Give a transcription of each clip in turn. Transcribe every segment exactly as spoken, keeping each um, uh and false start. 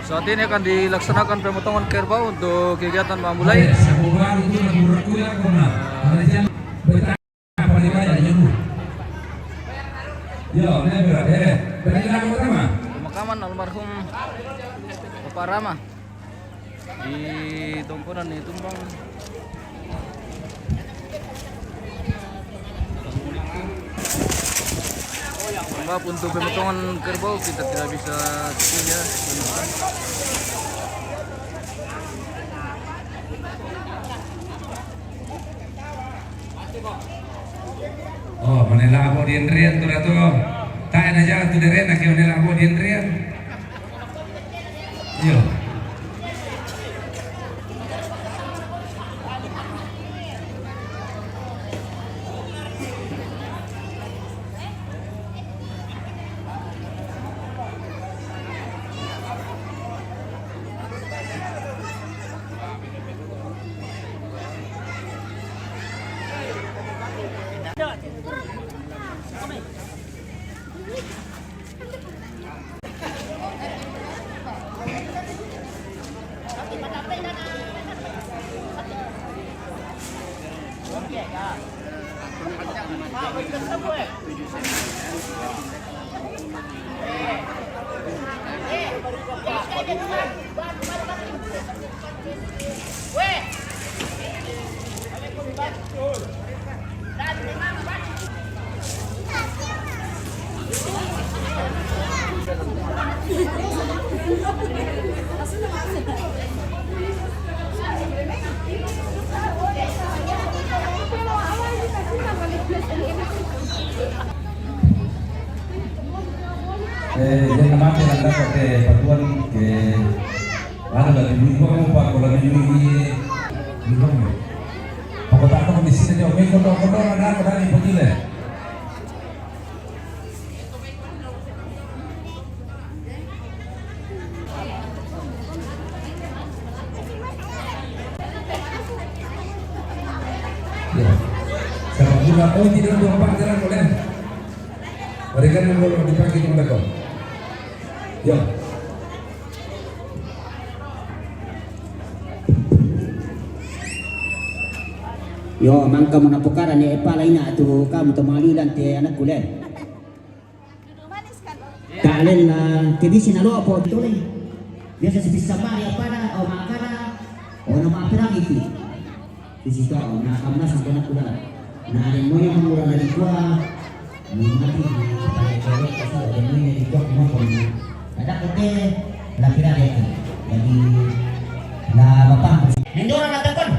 Saat ini akan dilaksanakan pemotongan kerbau untuk kegiatan memulai pemakaman almarhum Bapak Rama di Tongkonan ni Tumbang. Maaf, untuk pemotongan kerbau kita tidak bisa syuting, ya. Oh, manela abo di Andrian tu dah tu. Tak ada jalan tu deren lagi manela abo di Andrian. Iyo. Eh, dia nama ke anda pakai patuan ke Anu lagi minggu kamu pak, kalau minggu ini minggu kamu. Aku tak tahu di sini dia minggu kodok kodok ada aku dari pagi le. Ya. Sama gula, oh, tidak ada empat jalan boleh. Mereka yang mau dipakai di mana kau? Ya. Yo, mangka mo napokara ne epala ina tu kamu to malilan te anakku len. Kalen la kebisi na loa po tole. Biasa si bisa mari apada, o makana, o na maperang itu. Sisi to, na kamna sa kena kula. Na ada moya mangura dari gua. Mati di kepala cewek itu ada moya di gua mau pun. Ada kote la kira dia tu. Jadi la bapak. Mendora la takon.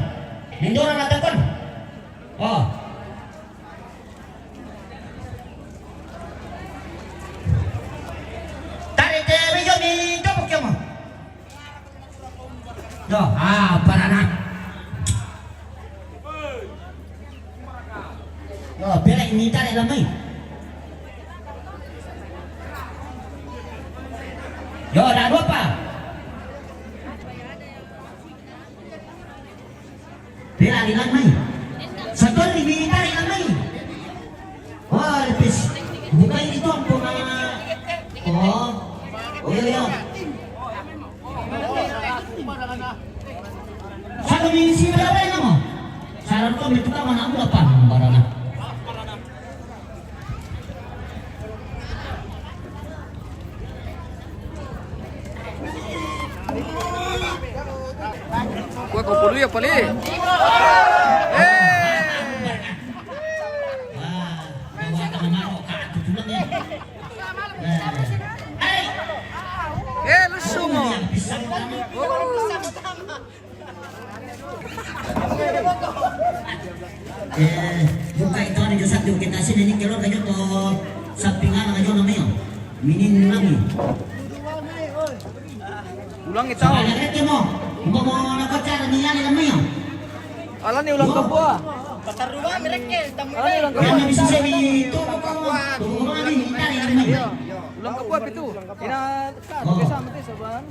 Mendora la takon. Oh. Tarik te bejo mi topok kemo. Yo, ah, parana. Yo, pelek ni tarik lamai. Yo, dah dua pa. Pela di lamai. Satu ni mi tarik lamai. Oh, lepis. Bukan ini tuan pun. Oh. Oh, iya, iya. Satu misi berapa nama? Saran kau itu kan mana aku dapat barangnya. Kuat kau puluh ya, Pali. Eh. Wah, bawa teman marok, Kak, tutulan ya. Eh, lusu mo. Eh, buka itu ada Joseph di kita sini ni, kalau kayo to sampingan aja namanya. Minin lagi. Ulang ito. Ala ni ulang kabua. Ala ni ulang kabua. Ulang kabua pitu. Ina ka, biasa mati saban.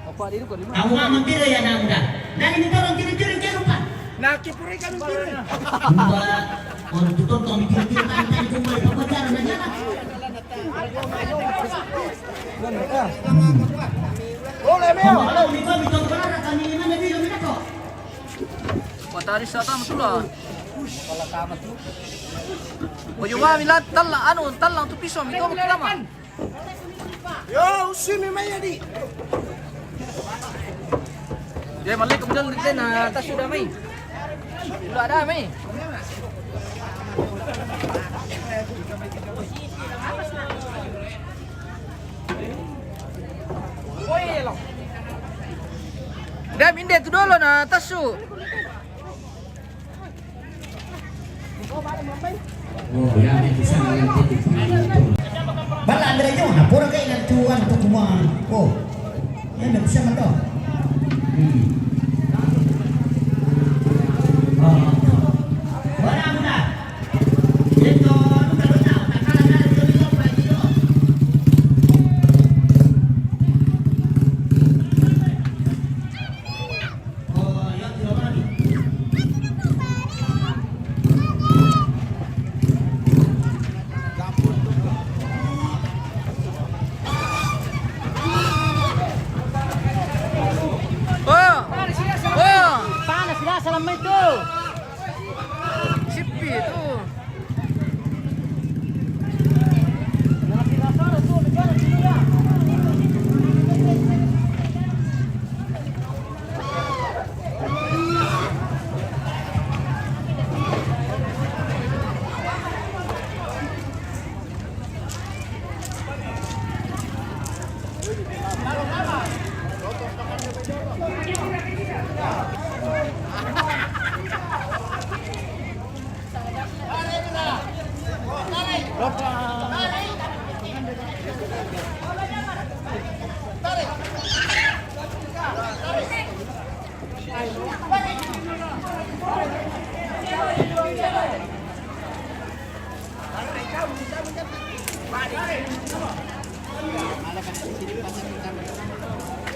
Apa di ko lima. Ako nga magtira yan ang udah. Dali nito ang tiri-tiri kaya pa. Nakipuri ka ng tiri. Kumba, o tutor ko ang tiri-tiri tayo tayo kumba ipapadyara na dyan. Ano ka? Matari sa tama tu la. Oyo wa mila tala anu tala tu piso mi ko tama. Yo, usimi mai adi. Ya, malikum dal din na tasu da mai. Lu ada mai. Dam inde tu dolo na tasu. Oh, ya, me bisa mengerti. Bala Andre nyo, na pura kay nagtuan to kuma. Oh. Ya, me bisa man to. Hmm. Oh. Wala mo na. Ito, ano ka na? Nakala na ito, ito, ito. Oh! Oh! Panas sila sa lamay to. Sipi to.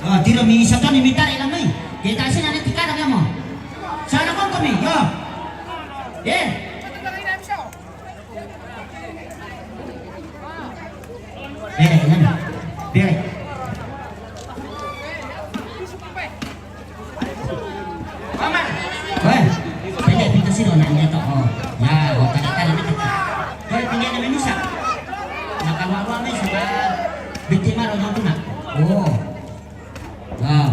Oh, tiro mi satoni mi tare lamai. Kita sini ada tiga lagi mo. Sana kong kami, yo. Eh. Bere, bere. Weh, pwede pito sino na nito. Oh, ya, oh, kada kada na kita. Kore tinggi na minusa. Nakawawa may sa biktima ro ng tuna. Oh. Wow.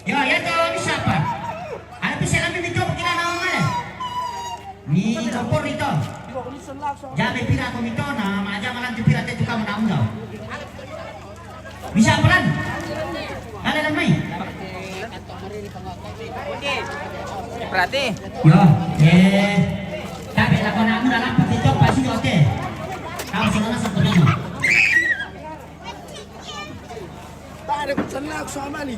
Yo, ya to, bisa apa? Ano pisa lang dito, pagkilala mo nga eh. Ni Kompor dito. Jabe pira ko mito na, maja malang jupira te tuka mo na undaw. Bisa pelan. Ada dan mai. Berarti. Yo, eh. Tapi la ko na mo na lang pati to, pasi yo te. Kau sila na sa pagkilala. Pare, ko sana ko sa mali.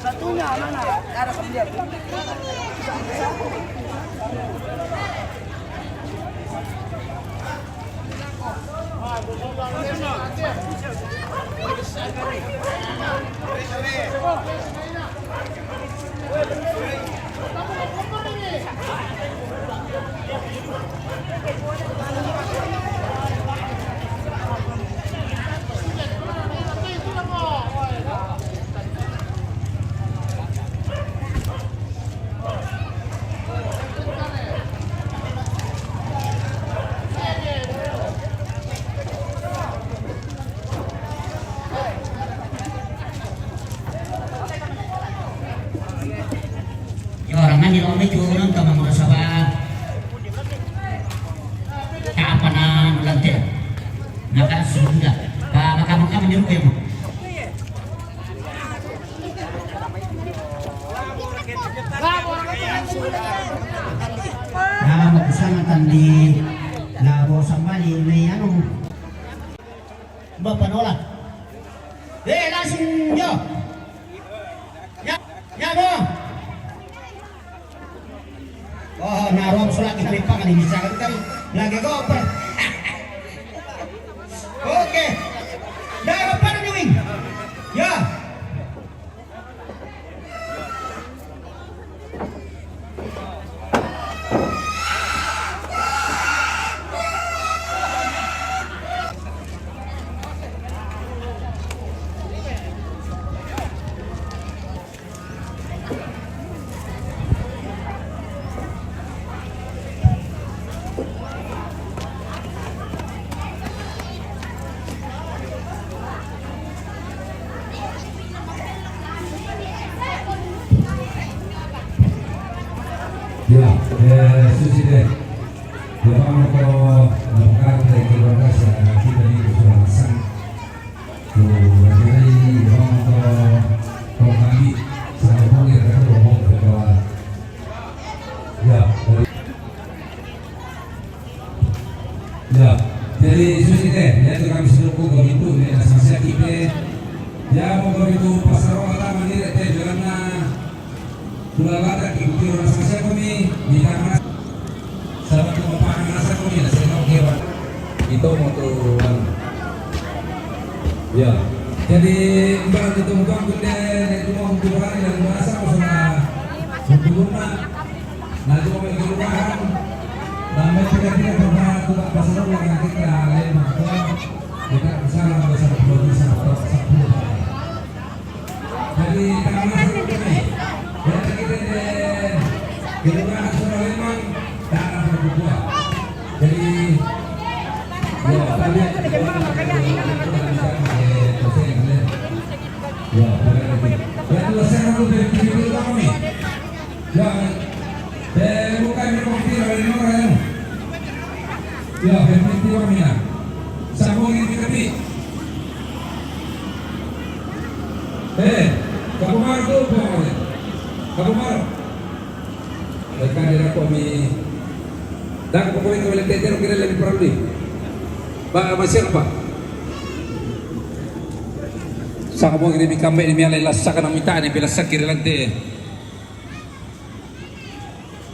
Satunya mana? Ada sembilan. Tandi na bo sambali ni anu. Bapak nolak. Eh, langsung yo. Ya, ya, bo. Oh, na ruang sulaki kami pangan ini, jangan kami lagi goper. Oke. Dah, apa nih, Wing? Ya. Ya, eh, susi deh. Ya, vamos con la parte que lo hace aquí también, que es una masacre. Ya, jadi, ya, jadi susi deh, ya, tu kami seluruh komitu, ya, sama siap kita, ya, mau komitu pasar orang taman ini, teh, jalannya, Tulalata ki kutiro na saka siapa mi, mi tama. Sahabat tu mapahan na saka mi, na saka oke ba. Ito mo tu, anu. Ya. Jadi, mbak tu tumpang kunde, ne tu mau tu barang dan merasa ko sana. Untuk rumah. Na tu mau ke rumah. Na me tu kan tidak pernah tu tak pasal orang yang kita lain maka kita bisa lah bisa produksi atau sepuluh. Jadi, tangan masuk ke sini. Ya, kita di Kelurahan Suralimang, tangan terbuka. Jadi, ya, tadi ada orang yang sudah bisa pakai dosen, ya. Ya, terima kasih. Ya, selesai aku dari video kami. Ya, eh, bukan di komputer, dari mana, ya? Ya, dari video kami, ya. Sambung ini, kami. Eh, kapo maro tu, po maro. Kapo maro. Mereka dia dapat mi. Dan pokoknya kalau tetero kira lebih perlu ni. Ba, masih apa? Saka mo kira mi kambe ni mi alai lasaka na mita ni pila sakiri lante.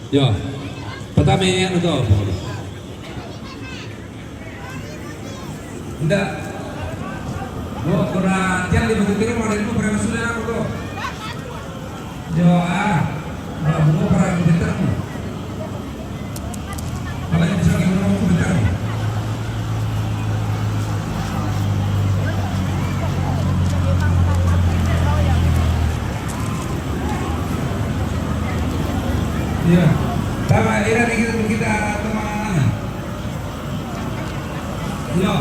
Yo. Patami anu to. Nda. Mo kura tiang di buku kiri mo dari mo kura masuk dalam ko. Yo, ah. Ba buku kura pintar mo. Apalagi bisa lagi mo pintar mo. Iya. Tama, ira ni kita, kita teman. Iya.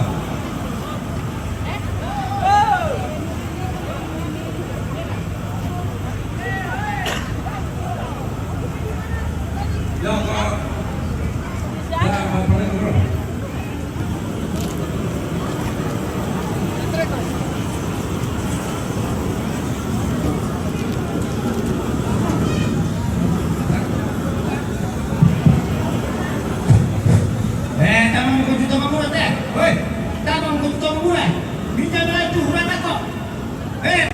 Iya, Pak. Iya, Pak. Eh, tama mo ko juta mamura, te. Hoi, tama mo ko juta mamura. Minta na itu, hura tako. Eh.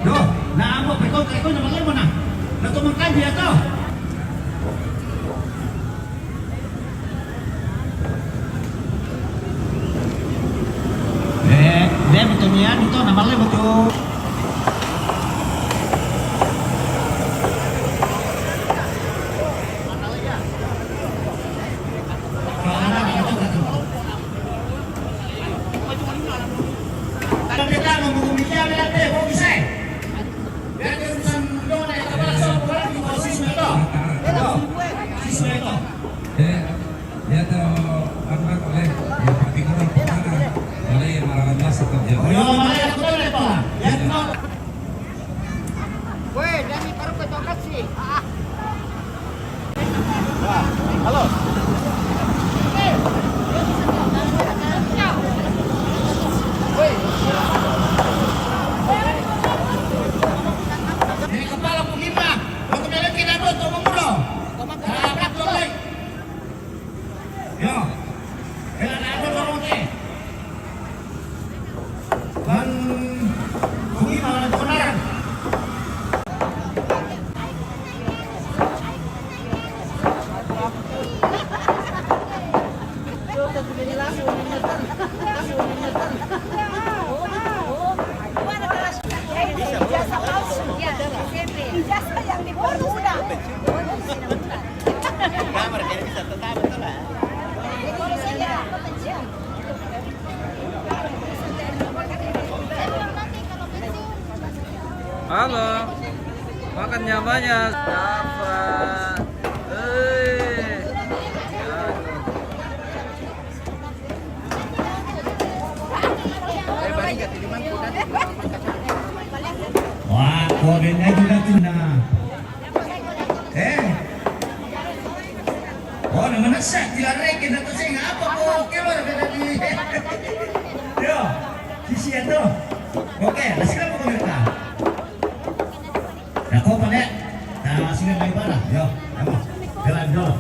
Doh, na amo peko, peko na malemo na. Na to mangkan dia to. Eh, dia betul nian itu nama le betul. Weh, dami paru kecokat sih. Ah. Halo. Woi. Ini kepala bumi Ijazah yang dipermudah. Halo, makannya banyak. Apa? Eh. Wah, kodenya juga tuh, nah. Eh. Oh, na manasa, tilareke na to sing apa ko keluar ka dati. Yo, sisi ato. Oke, na sila po kami ka. Nako pa ne. Na sila may bara. Yo, ano. Jalan dulu.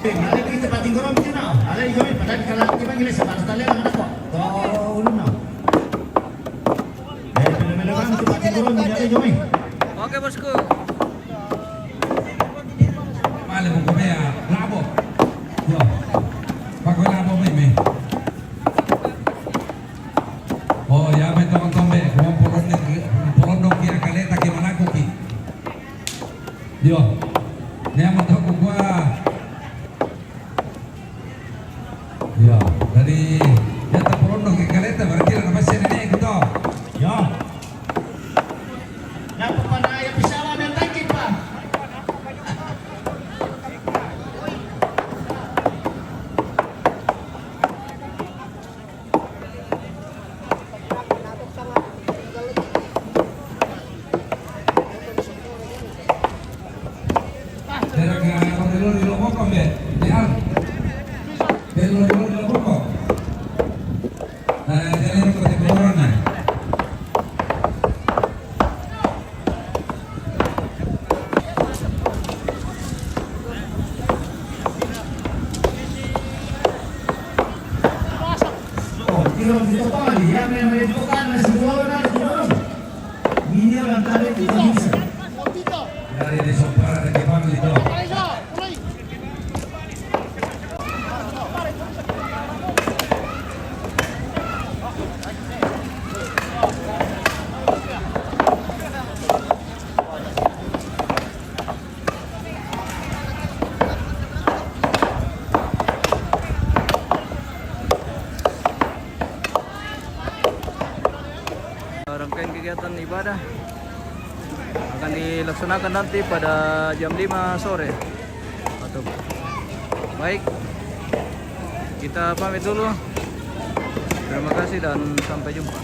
Ada di tempat tinggal orang Cina. Ada di kami, padahal kalau kita gila sebatas tali, ada kok. Kau ulun, no. Eh, melo-melo kan, tempat tinggal orang Cina, ada di kami. Oke, bosku. Male mo komea labo. Yo. Pako labo me me. Oh, ya me tonton be. Kuan polon de, polon do kia kaleta ke malaku ki. Yo. Ne amo toko kua. Yo, dari ya ta polondo ke kaleta berarti la na masi nene gitu. Yo. Napa pa na ya pisawa na taki pa. Pero que por el oro y lo poco, hombre. Ya. Pero el oro y lo poco. Eh, ya le digo que te corona. Rangkaian kegiatan ibadah akan dilaksanakan nanti pada jam lima sore. Atau, baik, kita pamit dulu. Terima kasih dan sampai jumpa.